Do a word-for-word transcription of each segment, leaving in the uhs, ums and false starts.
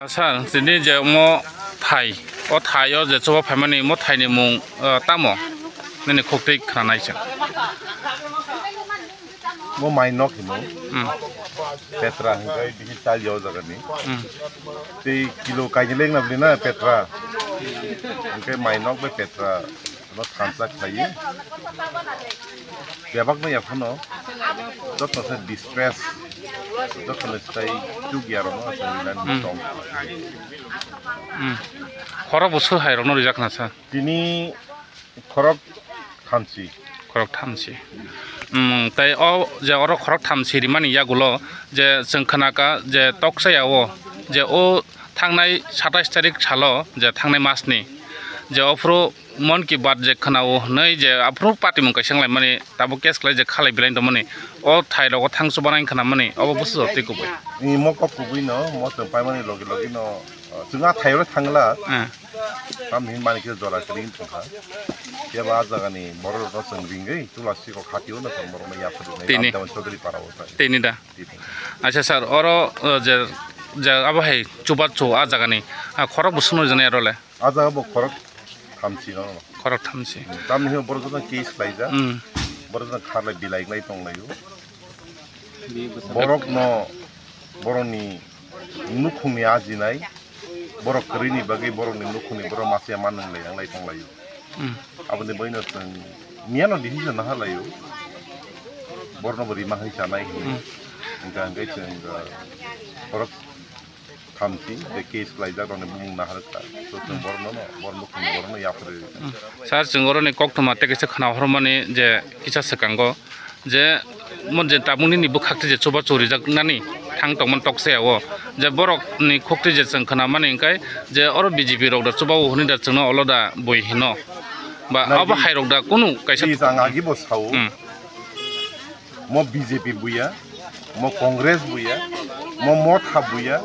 Sir, tini je omo thai, o thai o je chuba phaimani mo thai ni mung, ah, tamo? Nini khuk twi khna nai se. Mo mainok hino. Hmm. Petra hingkai bisi chal yo jaga ni. Hmm. Tei kilo kaini leng na bini na petra. Hingkai mainok bai petra. Ano thansa khlaiwi. Bebak no yaphano. Joto se distress. Joto no sai chuk ya rok no sai na Hmm. tong. Hmm. Khorok bo su hai rok no rijak na sa. Tini khorok thamsi. Khorok thamsi. Hmm, tai o je oro khorok thamsi rimani yagulo je chwng khnaka je toksa ya o je o thangnai satais tarik salo je thangnai masni je ophru Mon Ki Baat je khna o hwnwi je aphru patimung kaisa wng laimani tabuk case khlai je khalai belai tongmani o thai rogo thang chubanai khna mani obo busu jotoi kubui. Ni mo kok kubui no mo chwng paimani logi logi no, uh, chwng a thai ro thangla. Eh. Tam hin mani khe jora kri thangkha. Kebo a jaga ni borok rok no chwng ringwi chula siko khati o no chwng borok no yapha rinai Tini. Ramdevan Chaudhary para o thai. Tini da. Tini. Acha sir, oro, uh, je, je abo hai chubachu a jaga ni, ah, khorok busu no jani aro le. A jaga bo khorok thamsi no. Khorok thamsi. Tamni hino borok joto case khlaijak. Hmm. Borok joto kharlai bilai glai tonglaio. Borok no, borok ni nukhung ni ajinai, borok kwrwi ni bagwi borok ni nukhung ni borok masiya manung lai yang lai tonglaio. Hmm. Aboni bagwi no chwng miya no decision naha laio. Borok no bo rima hai chanai hinwi. Hmm. Hingka hingke chwng, uh, borok thamchi, tei case khlaijak rokni bumung naharkha. So, chwng borokno, borokno, borokno yapharwi rikha. Hmm. Sir, chwng oroni koktwma tei kaisa khna hormani je kisa swkango je, mo je tabukni ni bwkhak twi je chubachu rijak nani thang tongmani toksa ya o, je borokni khuk twi je chwng khna mani hwnkhe je oro B J P rok da chuba o hwnwi da chwngno olo da bui hino. Ba abo hai rok da kunu kaisa. Please, ang agi bo sao. Hmm. Mo B J P buya, mo Congress buya, mo Motha buya,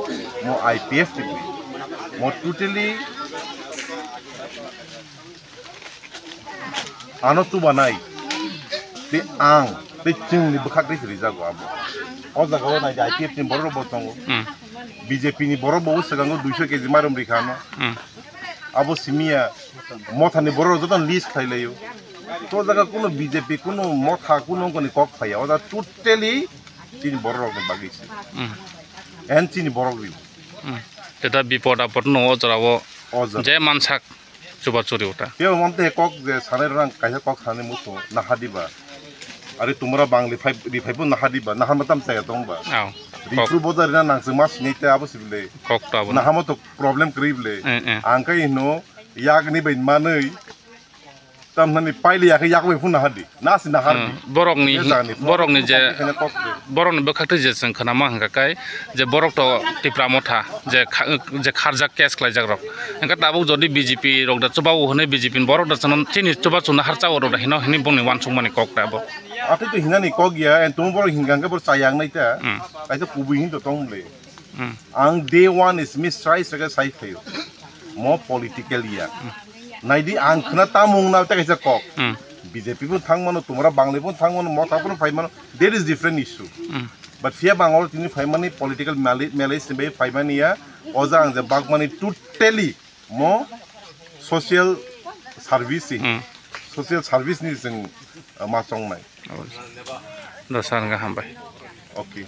mo I P F T buya. Mo totally ano chubanai. Tei ang, tei chwngni bwkhak tei rijago abo. O jaga o nai I P F T ni borok rok bo tongo. Hmm. B J P ni borok bo swkango duiso K G mairum rikha ano. Hmm. Abo simiya Mothani borok joto list khlai laio. To jaga kuno B J P, kuno Motha, kuno wngkoni kok phaiya. O jaga totally chini borok rokni bagwi se. Hmm. En chini borok ri. Hmm. Teta bipod apod no o jora o. O jaga. Je mansak chuba churi uta. Tei omo tei kok je sanai rok ang kaisa kok sanai muchung naha diba. Ari tumura bang rifai, rifai bo naha diba. Naha matam chaya tong ba. Aw. Rifru boda rina nang chwma sinai te abo sibile. Kok to abo. Naha mo to problem kwrwi bile. Eh, eh. Ang kai hino yakni bai manwi. Tamnani paili yakhe yak bai phun naha di. Nasi naha di. Hmm, borokni, borokni je, borokni bwkhak twi je chwng khwnama hwnkha kai je borok to Tipra Motha je kha-, je kharjak case khlaijak rok. Hwnkhe tabuk jodi B J P rok da chuba o hwnwi B J P ni borok da chwngno chini chuba chwngno harcha o rok da hino hwnwi bongni uansukmani kok da bo. Atwi to hinani kok ya, en tum borok hinka hwnkhe bo chayang nai ta. Hmm. Kaisa kubui hin to tong le. Hmm. Ang day one is miss try saka sai phaio. Mo political ya. Hmm. Naidi ang khna tamung na ta kaisa kok. Hmm. B J P bo thang mano, tumra Bangli bo thang mano, Motha bo phai mano. There is different issue. Hmm. But phiya Bangalore tini phai mani political mali-, malice ni bai phai mani ya. Oja ang je bak mani totally mo social service, hmm, social service ni jeng, uh, ma chong nai. Dosa hwnkha hambai. Okay.